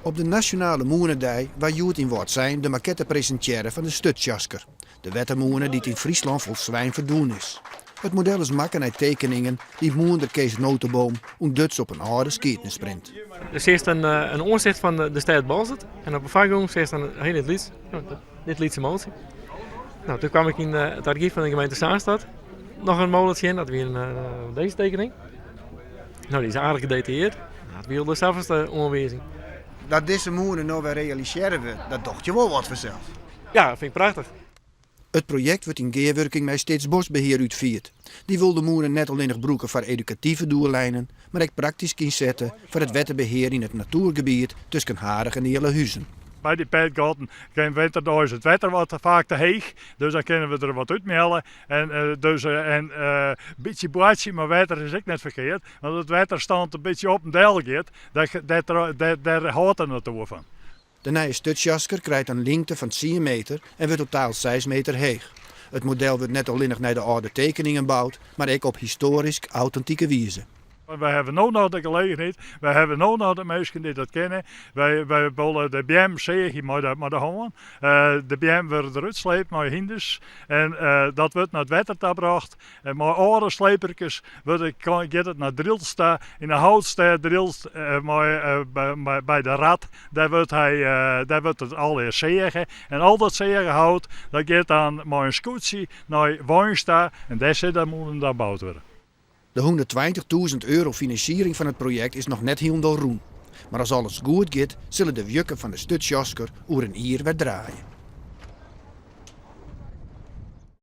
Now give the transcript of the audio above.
Op de Nasjonale Mûnedei waard hjoed yn Wâldsein de makette presintearre fan de Sturtsjasker, de wettermûne dy't yn Fryslân folslein ferdwûn is. It model is makke nei tekeningen dy't mûnder Kees Nooteboom ûntduts op in âlde skiednisprint. Der seachst in oansicht fan de stêd Boalsert en op de foargrûn seachst in hiel lyts, dit lytse mooltsje. No, doe kwam ik yn it argyf fan de gemeente Zaanstad noch in mole tsjin, dat wie dizze tekening. No, dy is aardich gedetailleerd. Dat wie al de safolste oanwizing. Dat dizze mûne no wer realisearre wurdt, dat docht je wol wat fansels. Ja, dat fyn ik prachtich. It projekt wurdt yn gearwurking mei Steatsboskbehear útfierd. Dy wol de mûne net allinnich brûke foar edukative doeleinen, mar ek praktysk ynsette foar it wetterbehear yn it natoergebiet tusken Harich en Ealahuzen. By dy petgatten kin winterdeis it wetter wat faak te heech, dus dan kinne we der wat útmealle. En dus en in bytsje boartsje mei wetter is ek net ferkeard, want as it wetterstand in bytsje op en del giet, dêr hâldt de natoer fan. De nije sturtsjasker krijt in lingte fan tsien meter en wurdt totaal seis meter heech. It model wurdt net allinnich nei de âlde tekeningen boud, mar ek op histoarysk autentike wize. Wy hawwe no noch de gelegenheid, wy hawwe no noch de minsken dy't dat kinne. Wy wolle de beammen seagje mei de hân. De beammen wurde derút sleept mei hynders en dat wurdt nei it wetter ta brocht. En mei âlde sleperkes giet it nei Drylts ta, yn de houtstêd Drylts mei by de Rat, dêr wurdt hy dêr wurdt it allegear seage. En al dat seage hout dat giet dan mei in skûtsje nei Warns ta en dêr sil de mûne dan boud wurde. De 120.000 euro finansiering fan it projekt is noch net hielendal rûn. Mar as alles goed giet, sille de wjukken fan de sturtsjasker oer in jier wer draaie.